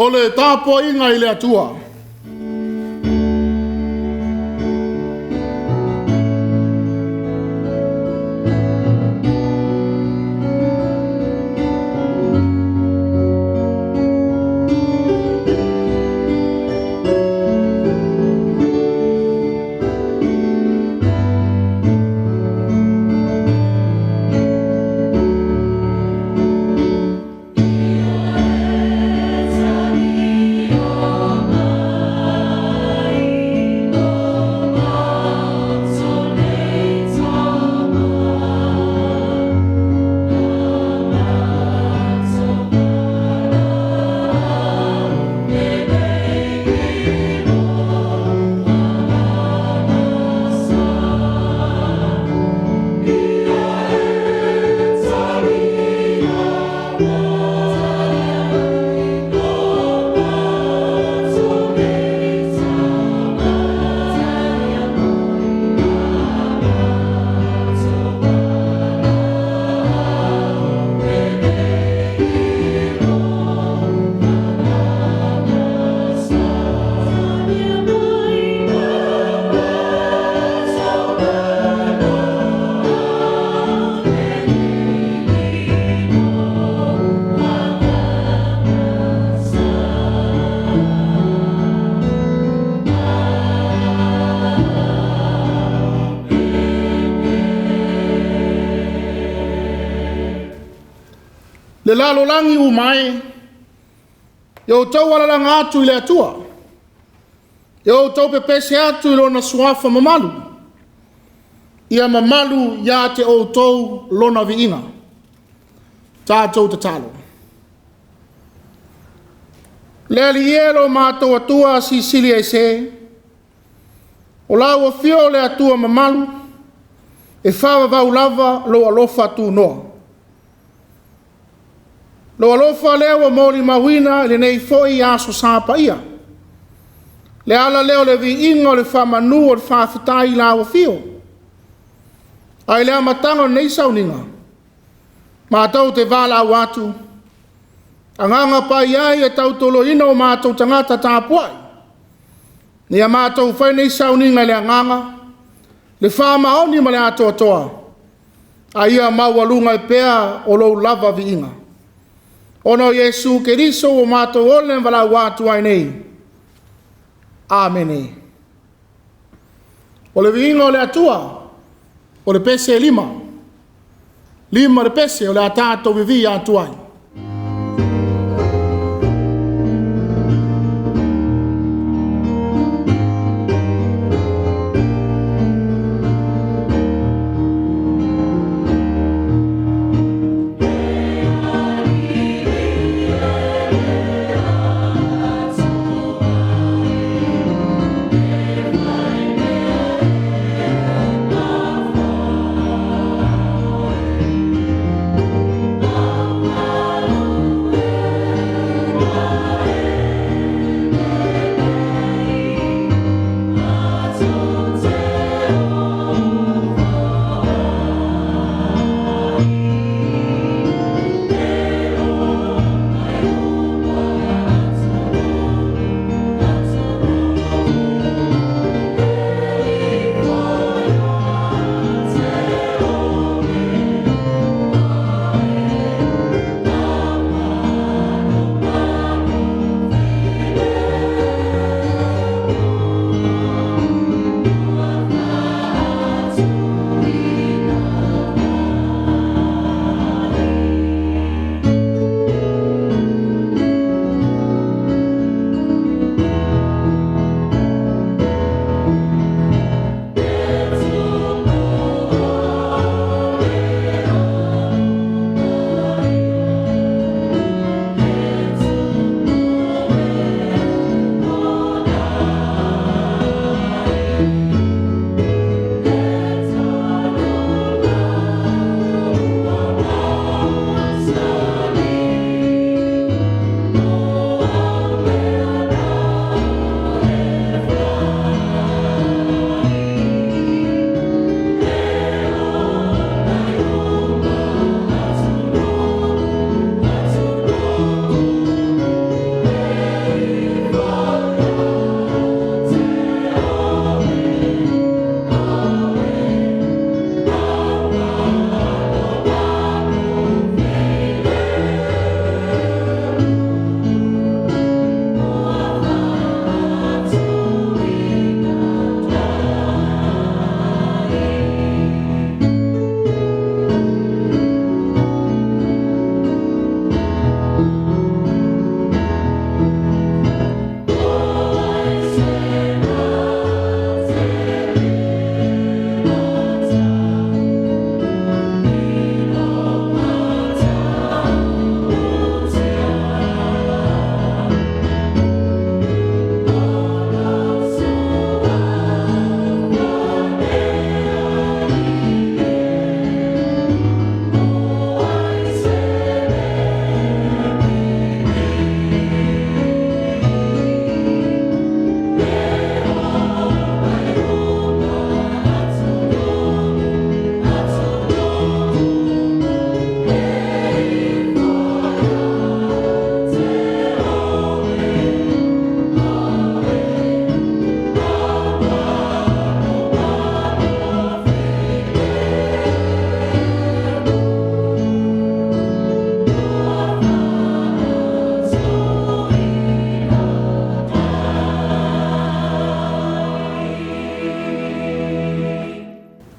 O le tapuaiga i le Atua. Le lalolagi uma e, ia outou alalaga atu i le Atua. Ia outou pepese atu i lona suafa mamalu. Ia mamalu ia te outou lona viiga. Tatou tatalo. Le Alii e lo matou Atua silisili ese, o lau afio o le Atua mamalu, e faavavau lava lou alofa tunoa. Lou alofa lea ua molimauina i lenei foi Aso Sa paia. Le ala lea o le viiga o le faamanu o le faafetai i lau afio. Ae i le amataga o lenei sauniga, matou te valaau atu, Agaga Paia e, ia tautoaluaina o matou tagata tapuai, ina ia matou fai nei sauniga i le agaga, le faamaoni ma le atoatoa, a ia maualuga ai pea o lou lava viiga. Ona o Iesu Keriso ua matou ola ma valaau atu ai nei. Amene. O le viiga o le Atua, o le pese e 5. 5 le pese o le a tatou vivia atu ai.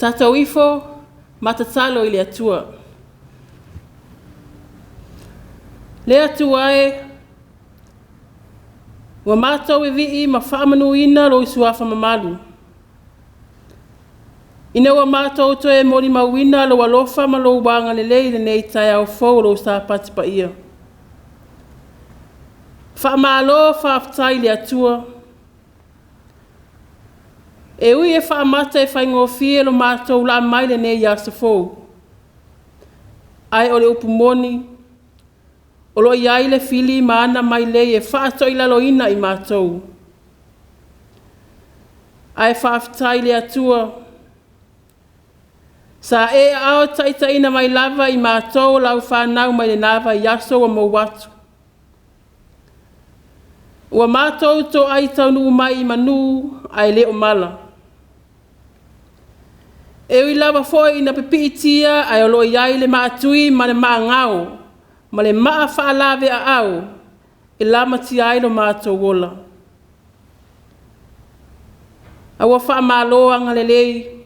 Tatou ifo ma tatalo i le Atua. Le Atua e, ua matou vivii ma faamanuina lou Suafa mamalu, ina ua matou toe molimauina lou alofa ma lou agalelei i lenei taeao fou o lou Sapati paia. Faamalo faafetai i le Atua. E ui e faamata e faigofie lo matou laa mai lenei aso fou, ae o le upu moni, o lo o i ai le fili ma ana mailei e faatoilaloina i matou. Ae faafetai i le Atua, sa e aao taitaiina mai lava i matou o lau fanau mai lena vaiaso ua mou atu. Ua matou toai taunuu mai i manu ae le o mala. E ui lava foi ina pipiitia ae o lo o i ai le maatui ma le maagao ma le maa faalaveaao e lamatia ai lo matou ola. A ua faamalo agalelei,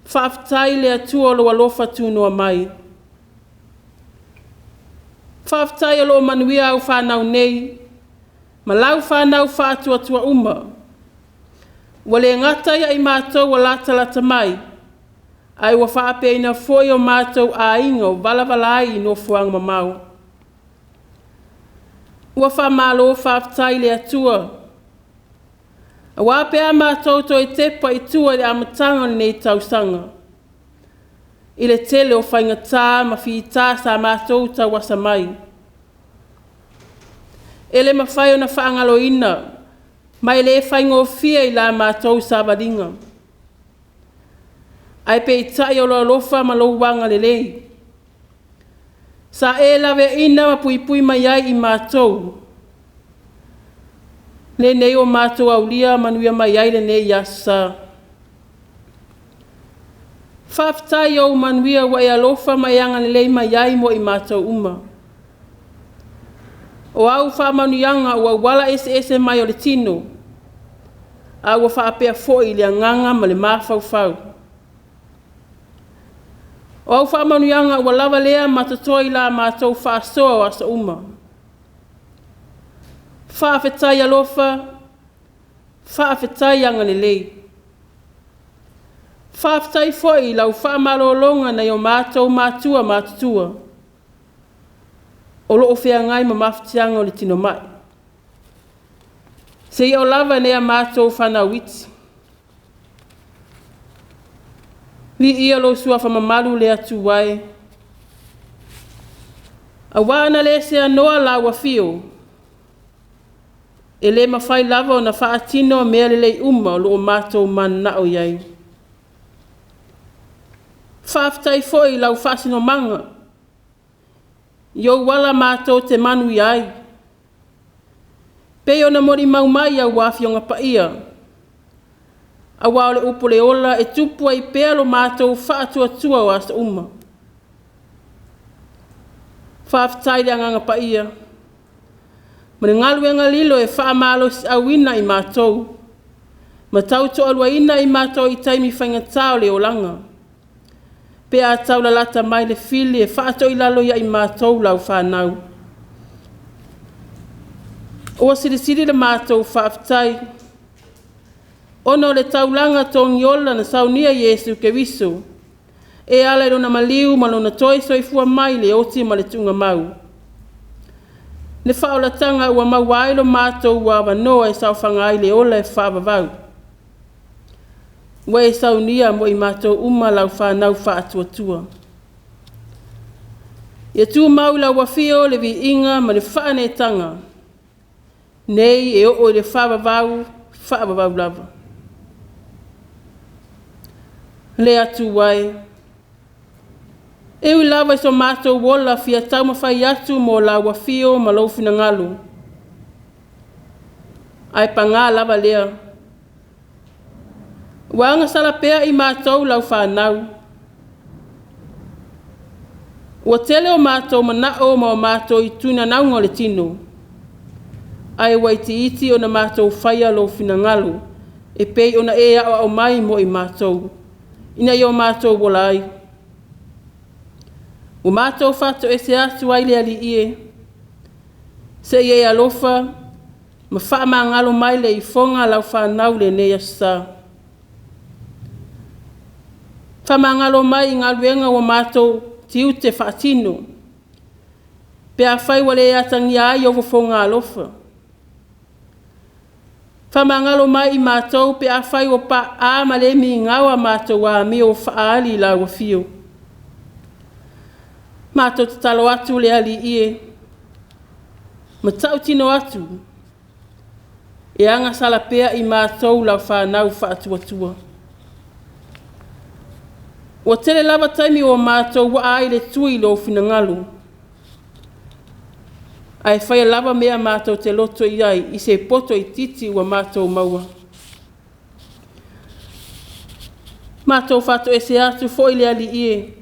faafetai i le Atua o lou alofa tunoa mai. Faafetai o lo o manuia au fanau nei ma lau fanau faatuatua uma. Ua le gata ia i matou ua latalata mai, ae ua faapeaina foi o matou aiga o valavala ai i nofoaga mamao. Ua faamalo faafetai i le Atua, aua pe a matou toe tepa i tua i le amataga o lenei tausaga, i le tele o faigata ma fita sa matou tauasa mai. E le mafai ona faagaloina ma e le faigofie i la matou savaliga. Ae peitai o lou alofa ma lou agalelei sa e laveaiina ma puipui mai ai i matou, lenei ua matou aulia manuia mai ai lenei Aso Sa. Faafetai i ou manuia ua e alofa ma e agalelei mai ai mo i matou uma. O au faamanuiaga ua auala eseese mai o le tino, a ua faapea foi i le agaga ma le mafaufau. O au faamanuiaga ua lava lea ma totoe i la matou faasoa o aso uma. Faafetai alofa, faafetai agalelei. Faafetai foi i lau faamalologa nai o matou matua matutua o lo o feagai ma mafatiaga o le tino mai, seia oo lava i nai a matou fanau iti. Viia lou Suafa mamalu le Atua e, aua ana le seanoa lau afio, e le mafai lava ona faatino mea lelei uma o lo o matou mananao i ai. Faafetai foi i lau faasinomaga, i ou ala matou te manuia ai, pei ona molimau mai au Afioga Paia, aua o le upu o le ola e tupu ai pea lo matou faatuatua o aso uma. Faafetai i le Agaga Paia ma le galuega lilo e faamalosiauina i matou ma tautoaluaina i matou i taimi faigata o le olaga, pe a taulalata mai le fili e faatoilalo ia i matou lau fanau. Ua silisili le matou faafetai ona o le taulaga togiola na saunia e Iesu Keriso e ala i lona maliu ma lona toe soifua mai i le oti ma le tuugamau. Le faaolataga ua maua ai lo matou avanoa e saofaga ai le ola e faavavau. Ua e saunia mo i matou uma lau fanau faatuatua. Ia tumau i lau afio le viiga ma le faaneetaga, nei e oo i le faavavau, faavavau lava. Le Atua e, e ui lava i so matou ola fia taumafai atu mo lau afio ma lou finagalo, ae paga lava lea, ua agasala pea i matou lau fanau. Ua tele o matou manao ma o matou tuinanauga o le tino, ae ua itiiti ona matou faia lou finagalo e pei ona e aoao mai mo i matou. ina ia o matou ola ai. Ua matou faatoese atu ai le Alii e, seia e alofa ma faamagalo mai le ifoga a lau fanau i lenei Aso Sa. Faamagalo mai i galuega ua matou tiute faatino, pe afai ua le atagia ai ou fofoga alofa. Faamagalo mai i matou pe afai ua paaa ma le migao a matou amio ua faaali i lau afio. Matou tatalo atu le Alii e, ma tautino atu, e agasala pea i matou lau fanau faatuatua. Ua tele lava taimi ua matou waa ai le tui i lou finagalo, ae faia lava mea matou te loto i ai i se poto itiiti ua matou maua. Matou faatoese atu foi le Alii e,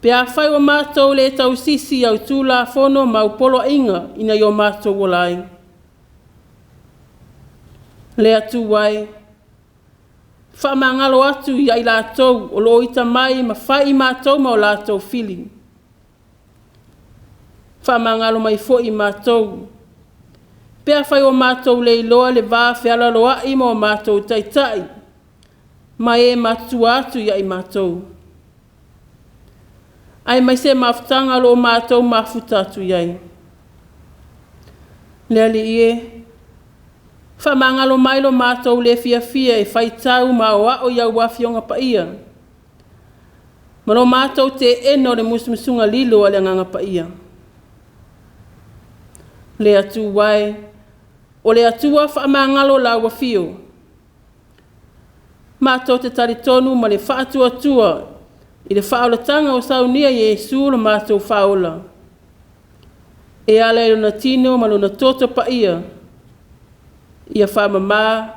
pe afai ua matou le tausisi i au Tulafono ma au poloaiga ina ia o matou ola ai. Le Atua e, faamagalo atu ia i latou o lo o ita mai ma fai i matou ma o latou fili. Faamagalo mai foi i matou, pe afai ua matou le iloa le va fealoaloai ma o matou taitai ma e matutua atu ia i matou, aemaise mafutaga o lo o matou mafuta atu i ai. Le Alii e, faamagalo mai lo matou le fiafia e faitau ma aoao i au Afioga Paia, ma lo matou teena o le musumusuga lilo a le Agaga Paia. Le Atua e, o le Atua faamagalo lau afio, matou te talitonu ma le faatuatua i le faaolataga ua saunia e Iesu lo matou faaola, e ala i lona tino ma lona toto paia, ia faamama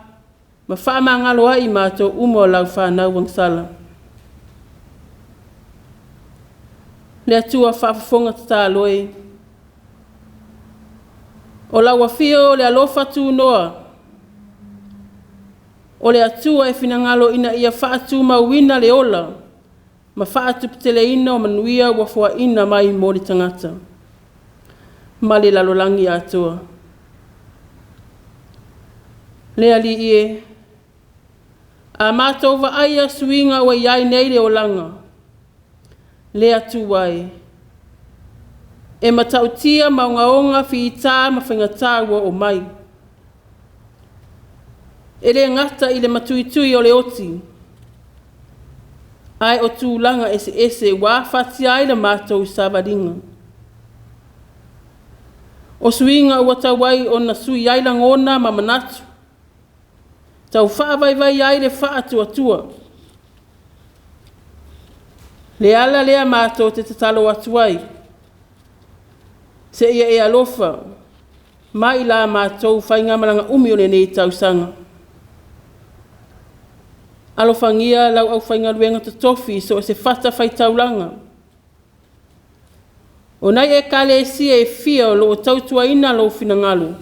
ma faamagalo ai i matou uma o lau fanau agasala. Le Atua faafofoga tatalo e, o lau afio o le alofa tunoa, o le Atua e finagalo ina ia faatumauina le ola ma faatuputeleina o manuia ua foaina mai mo le tagata ma le lalolagi atoa. Le Alii e, a matou vaaia suiga ua i ai nei le olaga, le Atua e, e matautia ma ogaoga fita ma faigata ua oo mai. E le gata i le matuitui o le oti, ae o tulaga eseese ua afatia ai le matou savaliga. O suiga ua tatau ai ona sui ai lagona ma manatu, tau faavaivai ai le faatuatua. Le ala lea matou te tatalo atu ai, seia e alofa mai la matou faigamalaga umi o lenei tausaga. Alofagia lau aufaigaluega totofi i so o se fatafaitaulaga. O nai Ekalesia e fia o lo o tautuaina lou finagalo.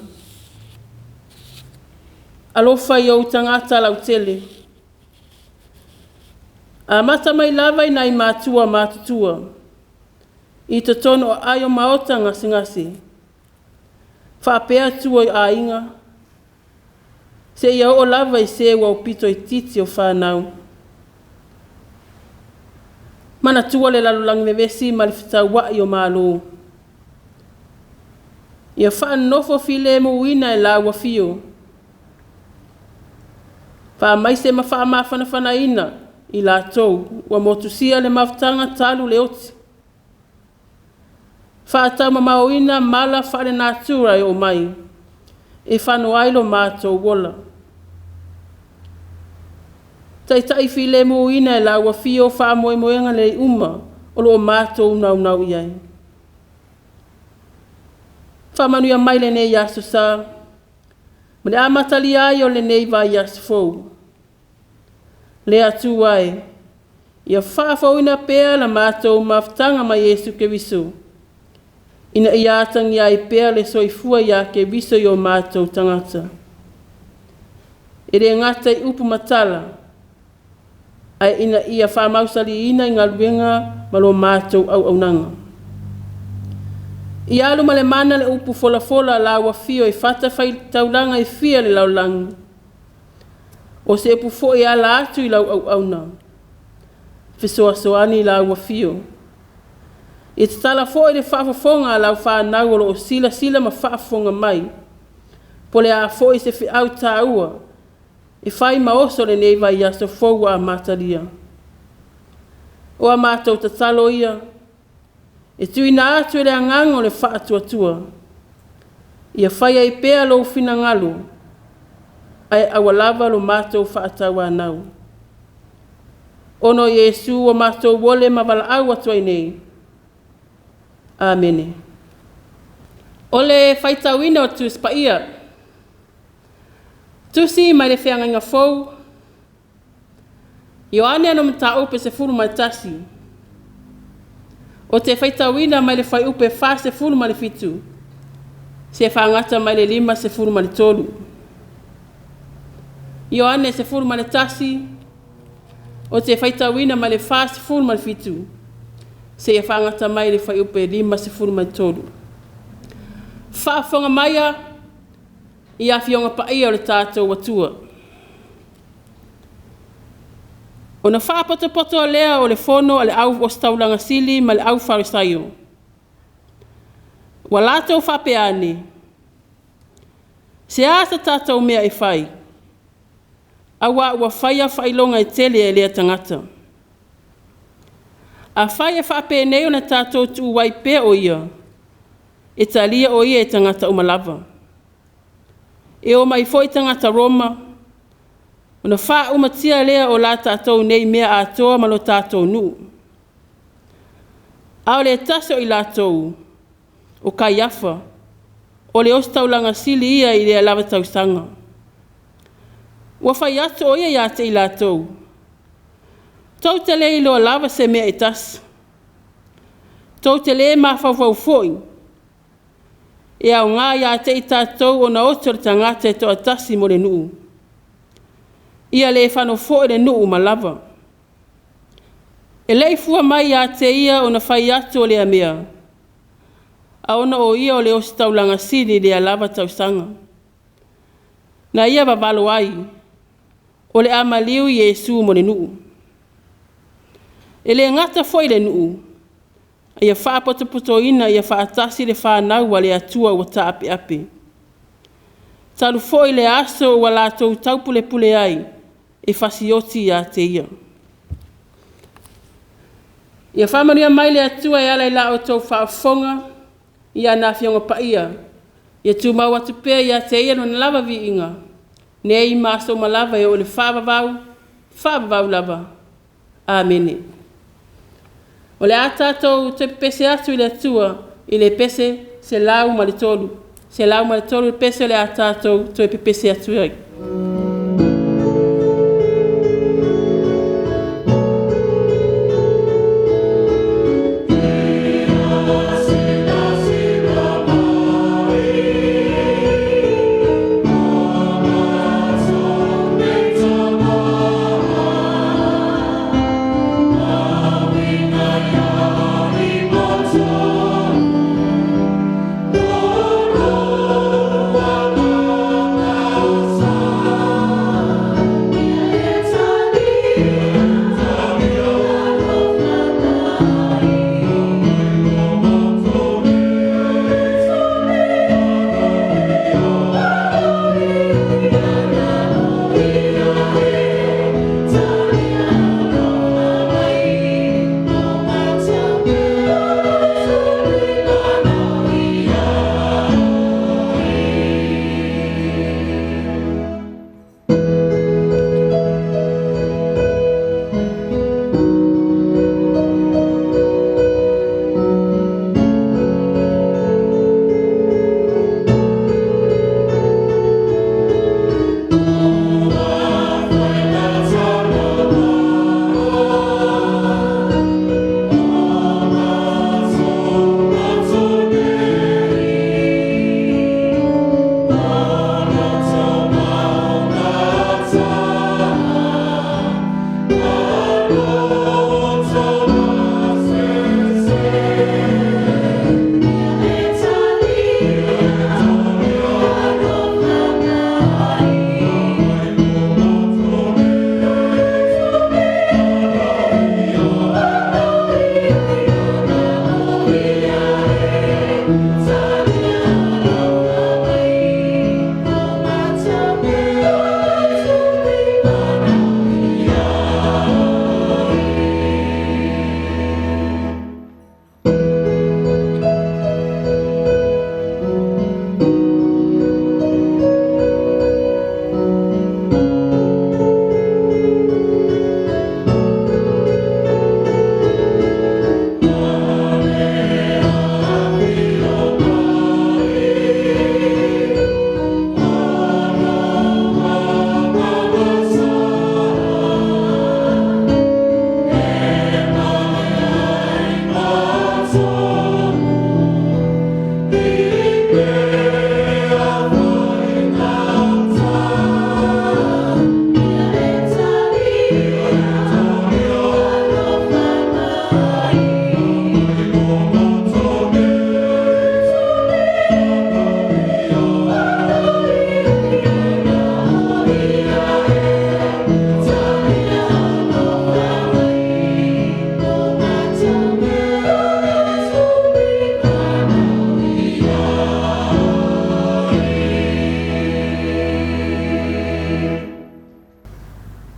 Alofa i ou tagata lautele. Amata mai lava i nai matua matutua, i totonu o aai o maota gasegase, faapea tua i aiga, seia oo lava i se ua aupito itiiti o fanau. Manatua le lalolagi vevesi ma le fetauai o Malo. Ia faanonofo filemuina e lau afio. Faamaise ma faamafanafanaina i latou ua motusia le mafutaga talu le oti. Faataumamaoina mala faale-natura e oo mai, e fano ai lo matou ola. Taitai filemuina e lau afio faamoemoega lelei uma o lo o matou naunau i ai. Faamanuia mai lenei Aso Sa, ma le amatalia ai o lenei vaiaso fou. Le Atua e, ia faafouina pea la matou mafutaga ma Iesu Keriso, ina ia atagia ai pea le soifua ia Keriso i o matou tagata. E le gata i upu ma tala, Ae ina ia faamausaliina i galuega ma lo matou auaunaga. Ia alu ma le mana le upu folafola a lau afio i fatafaitaulaga e fia o le lalolagi. O se upu foi e ala atu i lau auauna, fesoasoani i lau afio. Ia tatala foi le faafofoga a lau fanau o lo o silasila ma faafofoga mai, po o le a foi se feau taua e fai ma oso lenei vaiaso fou ua amatalia. O a matou tatalo ia, e tuuina atu i le agaga o le faatuatua, ia fai ai pea lou finagalo, ae aua lava lo matou faatauanau. Ona o Iesu ua matou ole ma valaau atu ai nei. Amene. O le faitauina o Tusi Paia. Tusi mai le Feagaiga Fou, Ioane ana Mataupu 11. O te faitauina mai le fuaiupu e 47 seia fagata mai le 53. Ioane 11, o te faitauina mai le 47 seia fagata mai le fuaiupu e 53. Faafofoga maia i Afioga Paia o le tatou Atua. Ona faapotopoto lea o le fono a le au ositaulaga sili ma le au Farisaio. Ua latou faapea ane, se a se tatou mea e fai, auā ua faia faailoga e tele e lea tagata. Afai e faapenei ona tatou tuu ai pea o ia, e talia o ia e tagata uma lava. E omai foi tagata Roma, ona faaumatia lea o la tatou nei mea atoa ma lo tatou nuu. A o le tasi o i latou, o Kaiafa, o le ositaulaga sili ia i lea lava tausaga. Ua fai atu o ia ia te i latou, tou te le iloa lava se mea e tasi, tou te le mafaufau foi, e aoga ia te i tatou ona oto le tagata e toatasi mo le nuu, ia le fano foi le nuu uma lava. E le i fua mai ia te ia ona fai atu o lea mea, a ona o ia o le ositaulaga sili i lea lava tausaga. Na ia vavalo ai, o le a maliu Iesu mo le nuu. E le gata foi i le nuu, a ia faapotopotoina ia faatasi le fanau a le Atua ua taapeape. Talu foi le aso ua latou taupulepule ai e fasioti ia te ia. Ia faamanuia mai le Atua e ala i la outou faafofoga i ana Afioga Paia, ia tumau atu pea ia te Ia lona lava viiga, nei ma aso uma lava e oo i le faavavau, faavavau lava. Amene. O le a tatou toe pepese atu i le Atua i le pese 103. 103 le pese o le a tatou toe pepese atu ai.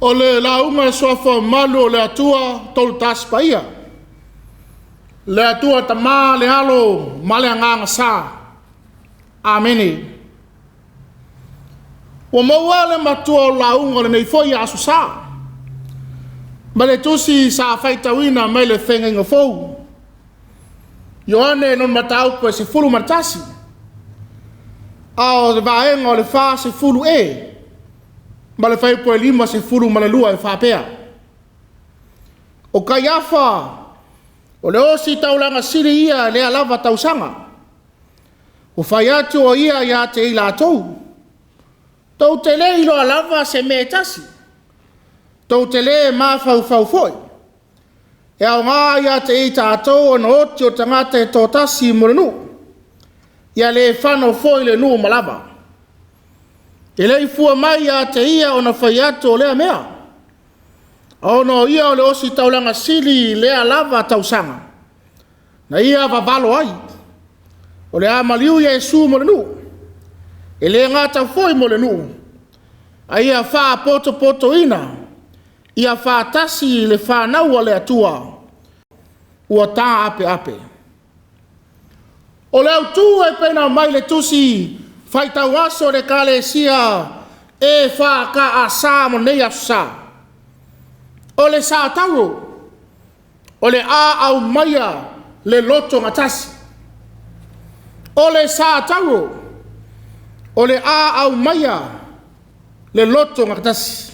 O le lauga i le suafa mamalu o le Atua Tolutasi Paia, le Atua Tama, le Alo ma le Agaga Sa. Amene. Ua maua le matua o lauga o lenei foi Aso Sa, ma le tusi sa faitauina mai le Feagaiga Fou, Ioane lona mataupu e 11, a o le vaega o le 40 e ma le fuaiupu e 52 e faapea: O Kaiafa o le ositaulaga sili ia lea lava tausaga. Ua fai atu o ia ia te i latou, tou te le iloa lava se mea e tasi, tou te le mafaufau foi. E aoga ia te i tatou ona oti o le tagata e toatasi mo le nuu, ia le fano foi le nuu ma lava. E le i fua mai ia te ia ona fai atu o lea mea, ona o ia o le ositaulaga sili i lea lava tausaga, na ia vavalo ai, o le a maliu Iesu mo le nuu. E le gata foi mo le nuu, a ia faapotopotoina, ia faatasi le fanau a le Atua ua taapeape. O le autu e pei ona aumai i le tusi faitau aso a le Ekalesia EFKS mo lenei aso Sa, o le sa tauro, o le a aumaia le loto gatasi. O le sa tauro, o le a aumaia le loto gatasi.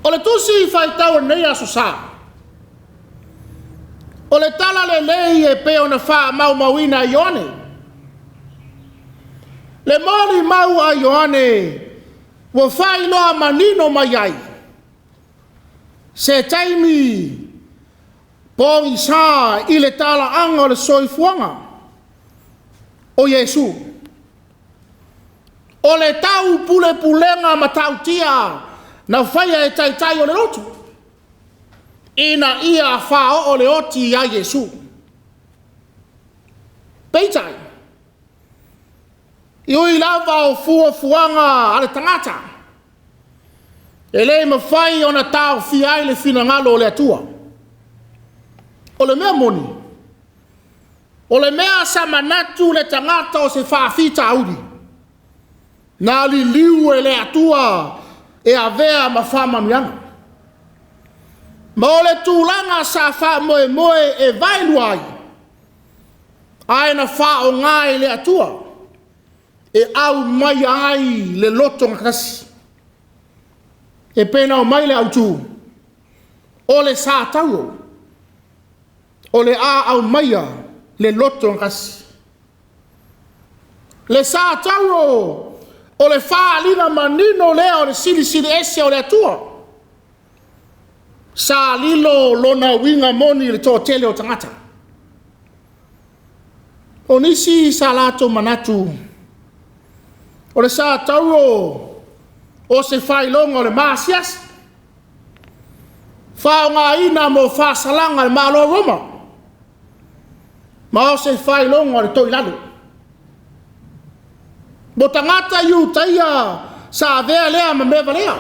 O le tusi faitau o lenei aso Sa, o le tala lelei e pei ona faamaumauina e Ioane. Le molimau a Ioane ua faailoa manino mai ai, se taimi pogisa i le talaaga o le soifuaga o Iesu. O le tau pulepulega matautia na faia e taitai o le lotu, ina ia faaoo le oti ia Iesu. Peitai, e ui lava o fuafuaga a le tagata, e le mafai ona taofia ai le finagalo o le Atua. O le mea moni, o le mea sa manatu le tagata o se faafitauli, na liliu e le Atua e avea ma faamanuiaga. Ma o le tulaga sa faamoemoe e vaelua ai, ae na faaaoga e le Atua e aumaia ai le loto gatasi. E pei ona aumai le autu, o le sa tauro, o le a aumaia le loto gatasi. Le sa tauro o le faaaliga manino lea o le silisili ese o le Atua. Sa lilo lona uiga moni i le toatele o tagata. O nisi sa latou manatu, o le sa tauro o se faailoga o le maasiasi, faaaogaina mo faasalaga a le Malo o Roma, ma o se faailoga o le toilalo. Mo tagata Iutaia sa avea lea ma mea valea.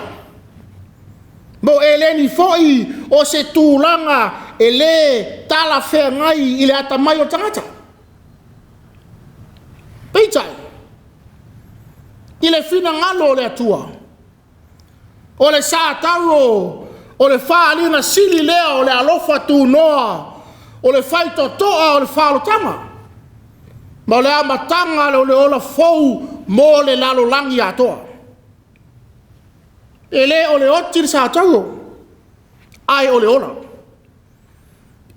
Mo eleni foi o se tulaga e le talafeagai i le atamai o le tagata. Peitai, i le finagalo o le Atua, o le sa tauro, o le faaaliga sili lea o le alofa tunoa, o le faitotoa o le faaolataga, ma o le amataga o le ola fou mo le lalolagi atoa. E le o le oti le sa tauro, ae o le ola.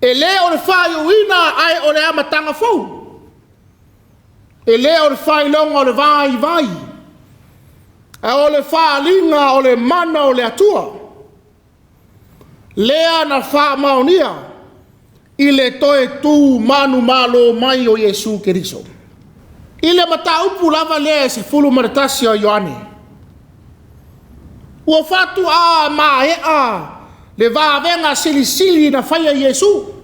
E le o le faaiuina, ae o le amataga fou. E le o le faailoga o le vaivai, ae o le faaaliga o le mana o le Atua. Lea na faamaonia i le toe tu manumalo mai o Iesu Keriso. I le mataupu lava lea e 11 o Ioane, ua faatoa maea le vavega silisili na faia e Iesu,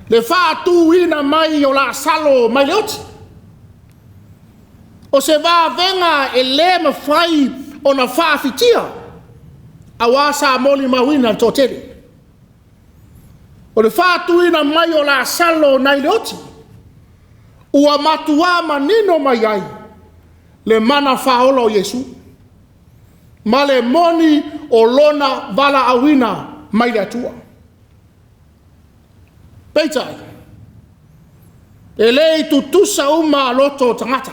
le faatuina mai o Lasalo mai le oti. O se vavega e le mafai ona faafitia auā sa molimauina le toatele. O le faatuina mai o Lasalo nai le oti, ua matuā manino mai ai le mana faaola o Iesu, ma le moni o lona valaauina mai le Atua. Peitai, e le i tutusa uma loto o tagata.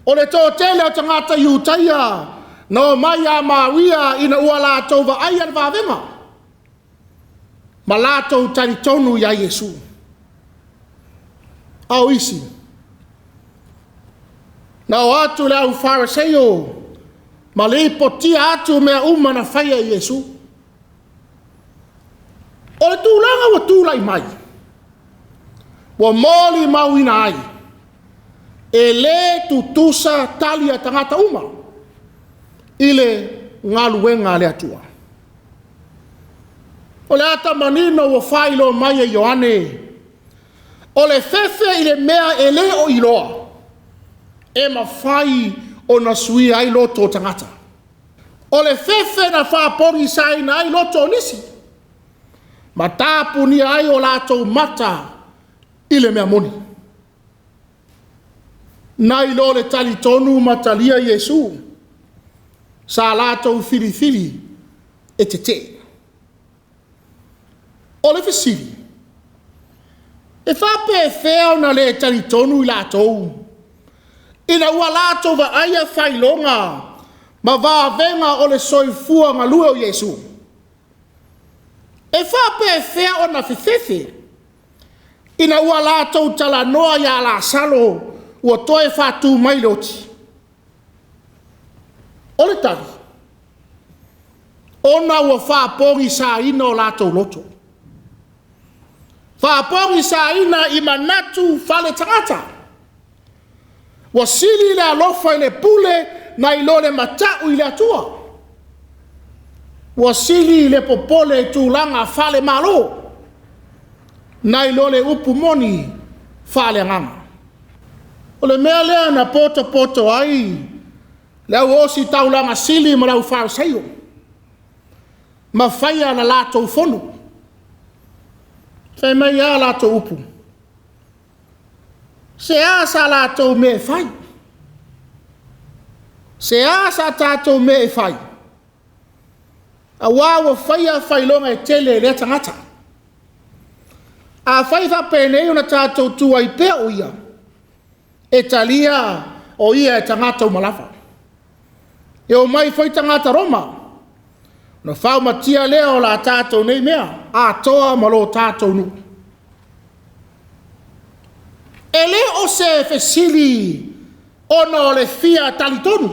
O le toatele o tagata Iutaia na omai ia Maria ina ua latou vaaia le vavega ma latou talitonu ia Iesu. A o isi, na o atu le au Fariseio ma lipotia atu mea uma na faia e Iesu. O le tulaga ua tulai mai, ua molimauina ai, e le tutusa tali a tagata uma i le galuega a le Atua. O le ata manino ua faailoa mai e Ioane, o le fefe i le mea e le o iloa, e mafai ona suia ai loto o tagata. O le fefe na faapogisaina ai loto o nisi, ma tapunia ai o latou mata i le mea moni. Nai lo le talitonu ma talia Iesu, sa latou filifili e tetee. O le fesili, e faapefea ona le talitonu i latou ina ua latou vaaia failoga ma vavega o le soifua galue o Iesu? E faapefea ona fefefe ina ua latou talanoa ia Lasalo ua toe faatu mai le oti? O le tali, ona ua faapogisaina o latou loto. Faapogisaina i manatu faale-tagata. Ua sili le alofa i le pule nai lo le matau i le Atua. Ua sili le popole i tulaga faale-malo nai lo le upu moni faale-agaga. O le mea lea na potopoto ai le au ositaulaga sili ma le au Fariseio, ma faia la latou fono. Fai mai a latou upu, se a sa latou mea e fai? Se a sa tatou mea e fai? Auā ua faia failoga e tele e lea tagata. A fai faapenei ona tatou tu ai pea o ia, e talia o ia e tagata uma lava. E omai foi tagata Roma, ona faumatia lea o la tatou nei mea, atoa ma lo tatou nuu. E le o se fesili ona o le fia talitonu,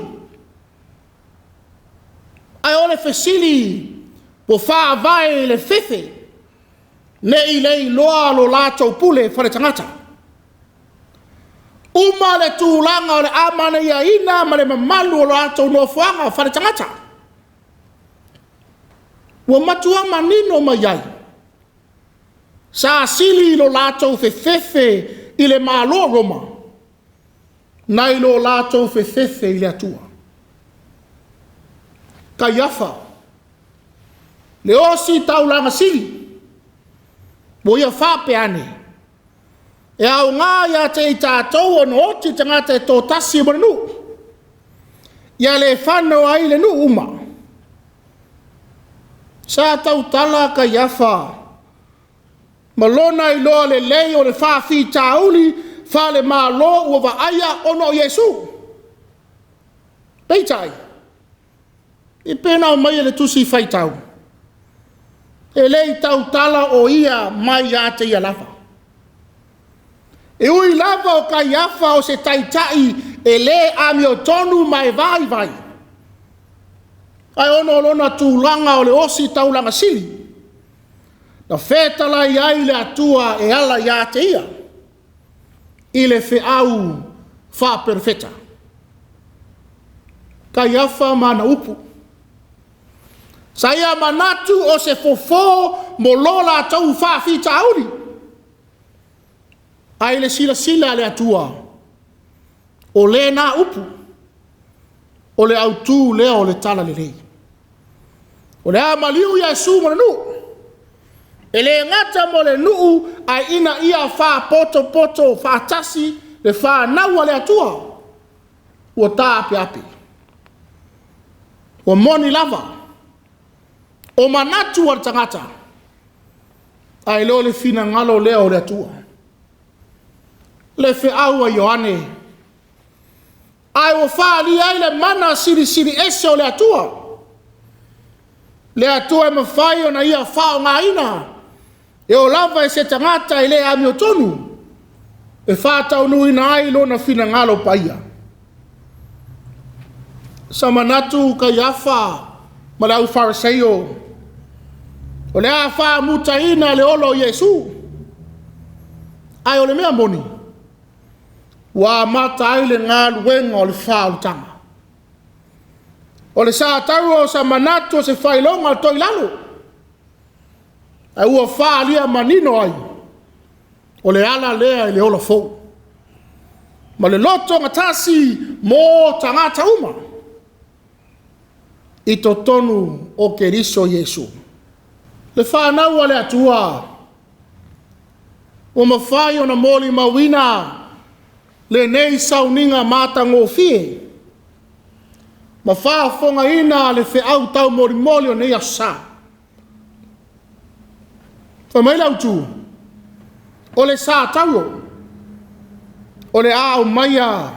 ae o le fesili ua faavae i le fefe, ne i le iloa lo latou pule faletagata. Uma le tulaga o le amanaiaina ma le mamalu o lo latou nofoaga faletagata. Ua matua manino mai ai, sa sili lo latou fefefe i le Malo o Roma, nai lo latou fefefe i le Atua. Kaiafa, le osi taulaga sili, ua ia faapea ane, e aoga ia te i tatou ona oti tagata e toatasi mo le nuu, ia le fano ai le nuu uma. Sa tautala Kaiafa ma lona iloa lelei o le faafitauli faale-malo ua vaaia ona o Iesu. Peitai, i pei ona aumai e le tusi faitau, e le i tautala o ia mai ia te ia lava. E ui lava o Kaiafa o se taitai e le amiotonu ma e vaivai, ae ona o lona tulaga o le osi taulaga sili, na fetalai ai le Atua e ala ia te ia, i le feau faaperofeta. Kaiafa ma ana upu. Sa ia manatu o se fofo mo lo latou faafitauli. Ae i le silasila a le Atua, o lena upu, O le autū lea o le Talalelei. O le a maliu Iesu ma le nuu. E le gata mo le nuu, ae ina ia faapotopoto faatasi le fanau a le Atua. Ua taapeape. Ua moni lava. O manatu o le tagata, ae le o le finagalo lea o le Atua. Le feau a Ioane, ae ua faaalia ai le mana silisili ese o le Atua. Le Atua e mafai ona ia faaaogaina e oo lava i se tagata e le amiotonu, e faataunuuina ai lona finagalo paia. Sa manatu Kaiafa ma le aufaraseio, o le a faamutaina le ola o Iesu. Ae o le mea moni, ua amata ai le galuega o le faaolataga. O le sa taua o sa manatu o se faailoga o toilalo, ae ua faaalia manino ai, o le ala lea i le ola fou. Ma le loto gatasi mo tagata uma, i totonu o Keriso Iesu. Le fanau a le Atua, ua mafai ona molimauina lenei sauniga matagofie ma faafofogaina le feau taumolimoli o nei aso sa. Fai mai le autu, o le sa tauo, o le a aumaia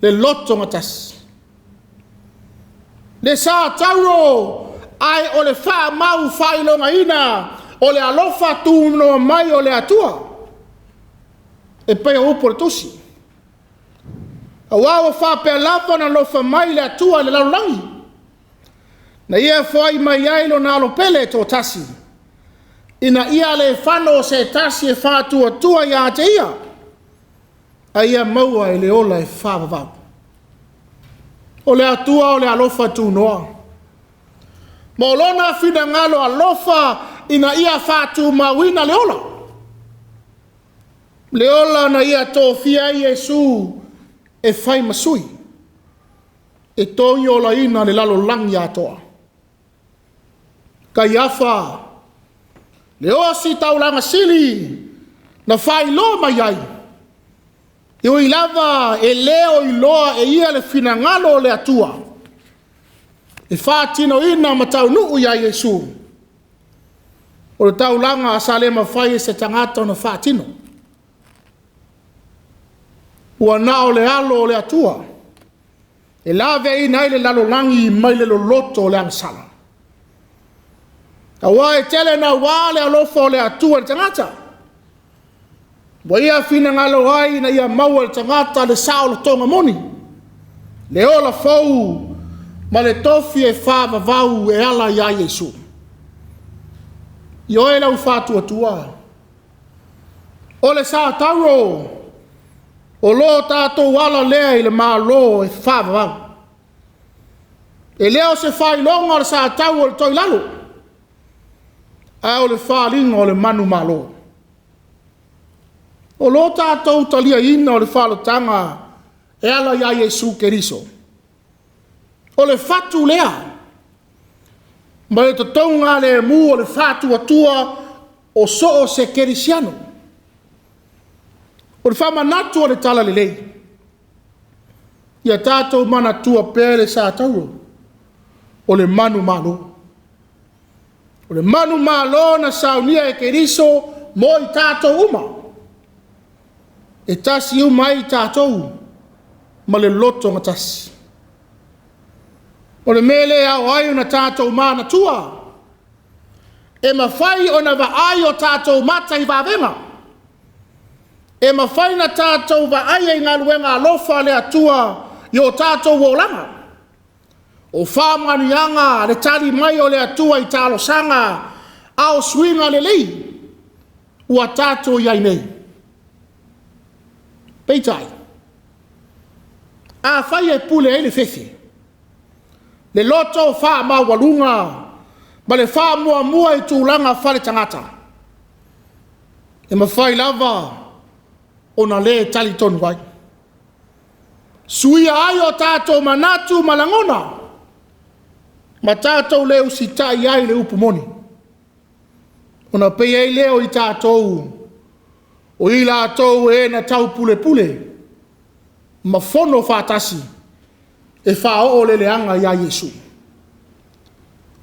le loto gatasi. Le sa tauo, ae o le faamau faailogaina o le alofa tunoa mai o le Atua. E pei o upu o le tusi. Aua ua faapea lava ona alofa mai le Atua i le lalolagi, na ia foai mai ai lona alo pele e toatasi, ina ia le fano se tasi e faatuatua ia te ia, a ia maua e le ola e faavavau. O le Atua o le alofa tunoa, ma o lona finagalo alofa ina ia faatumauina le ola. Le ola na ia tofia ai Iesu e fai ma sui, e togiolaina le lalolagi atoa. Kaiafa, le osi taulaga sili na faailoa mai ai, e ui lava e le o iloa e ia le finagalo o le Atua, e faatinoina ma taunuu ia Iesu, o le taulaga sa le mafai e se tagata ona faatino. Ua na o le alo o le Atua e laveaiina ai le lalolagi mai le loloto o le agasala. Aua e tele naua le alofa o le Atua i le tagata. Ua ia finagalo ai ina ia maua le tagata le saolotoga moni, le ola fou ma le tofi e faavavau e ala ia Iesu. I oe lau faatuatua, o le sa tauro, o lo tatou ala lea i le Malo e faavavau. E le o se faailoga o le sa tau o le toilalo, ae o le faaaliga o le manumalo. O lo tatou taliaina o le faalotaga e ala ia Iesu Keriso. O le fatu lea, ma le totoga lemu o le faatuatua o so o se kerisiano. O le faamanatu o le Talalelei, ia tatou manatua pea le sa tauro o le manumalo. O le manumalo na saunia e Keriso mo i tatou uma. E tasi uma ai tatou ma le loto gatasi. O le mea lea e ao ai ona tatou manatua, e mafai ona vaai o tatou mata i vavega. E mafai ona tatou vaai i galuega alofa a le Atua i o tatou olaga. O faamanuiaga le tali mai o le Atua i talosaga, a o suiga lelei ua tatou i ai nei. Peitai, afai e pule ai le fefe, le loto faamaualuga ma le faamuamua i tulaga faale-tagata, e mafai lava ona le talitonu ai. Suia ai o tatou manatu ma lagona, ma tatou le usitai ai le upu moni. Ona pei ai lea o i tatou, o i latou e na tau pulepule ma fono faatasi e faaoo le leaga ia Iesu.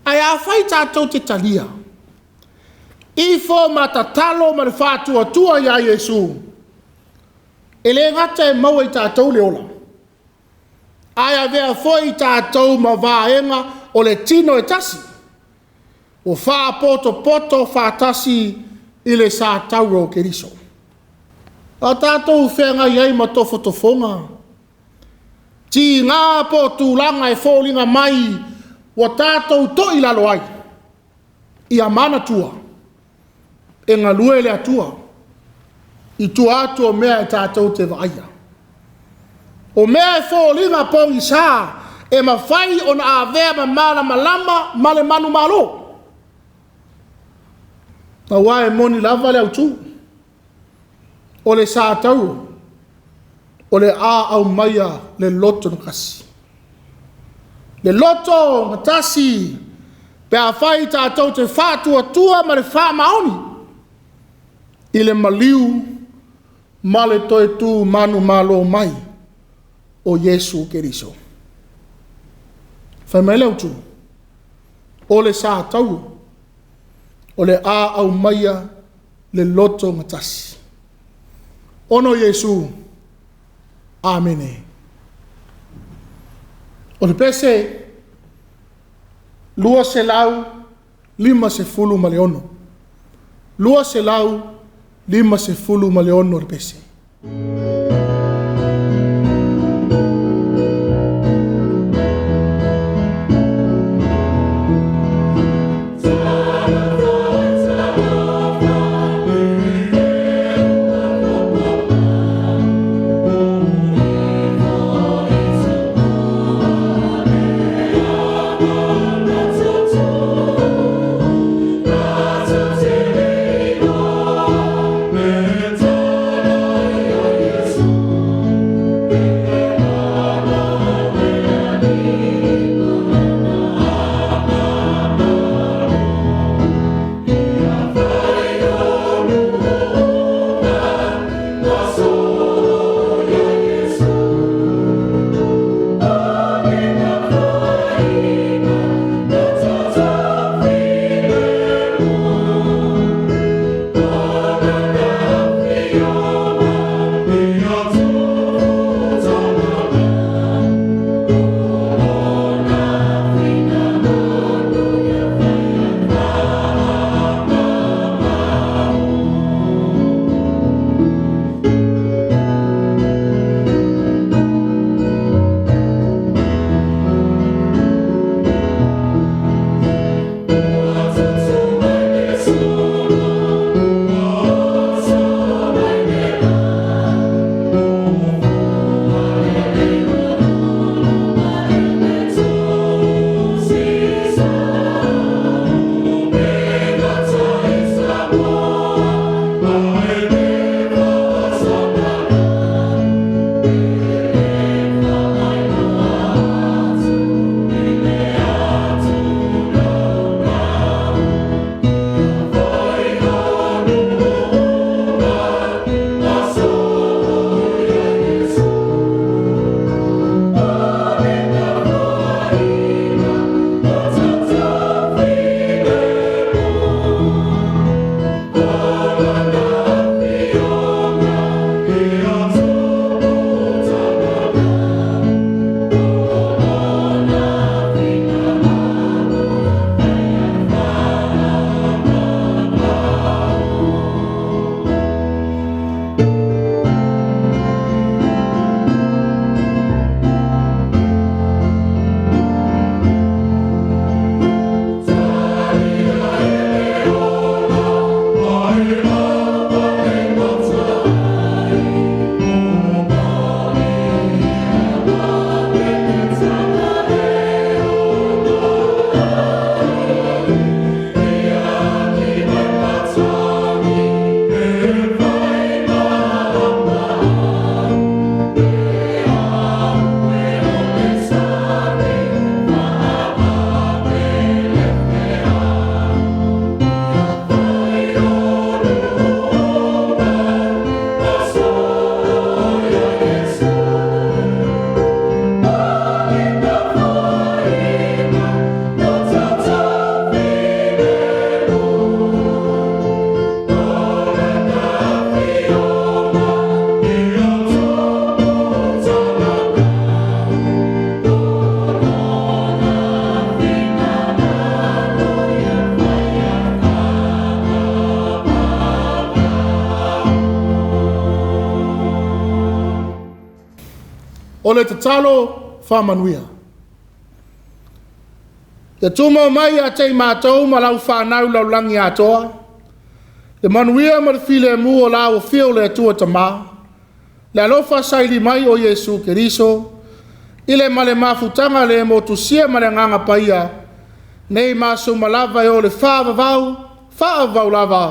Ae afai tatou te talia, ifo ma tatalo ma le faatuatua ia Iesu, e le gata e maua i tatou le ola, ae avea foi tatou ma vaega o le tino e tasi, ua faapotopoto faatasi i le satauro o Keriso. A tatou feagai ai ma tofotofoga, tiga po o tulaga e foliga mai ua tatou toilalo ai, ia manatua, e galue le Atua i tua atu o mea e tatou te vaaia. O mea e foliga pogisa, e mafai ona avea ma malamalama ma le manumalo. Aua e moni lava le autu, o le satauro, o le a aumaia le loto gatasi. Le loto gatasi pe afai tatou te faatuatua ma le faamaoni i le maliu ma le toe tu manumalo mai o Iesu Keriso. Fai mai le autu, o le satauro, o le a aumaia le loto gatasi. Ono Iesu, Amene. O le pese 256, 256 le pese. O le tatalo faamanuia. Ia tumau mai ia te i matou ma lau fanau lalolagi atoa, le manuia ma le filemu o lau afio le Atua Tama, le alofa saili mai o Iesu Keriso, i le ma le mafutaga le motusia ma le Agaga Paia, nei ma aso uma lava e oo i le faavavau, faavavau lava.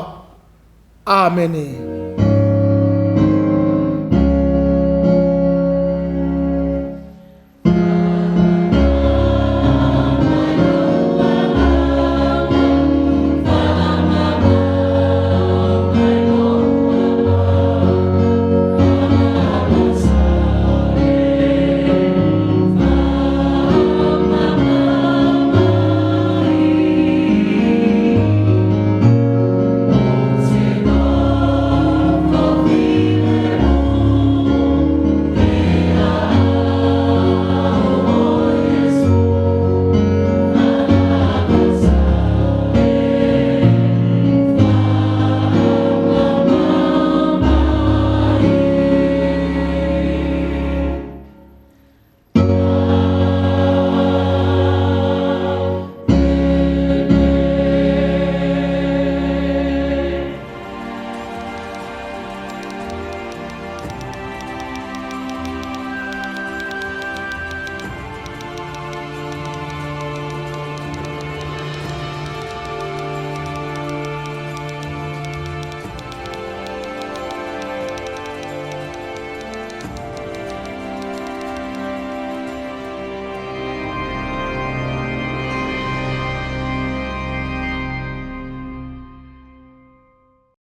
Amene.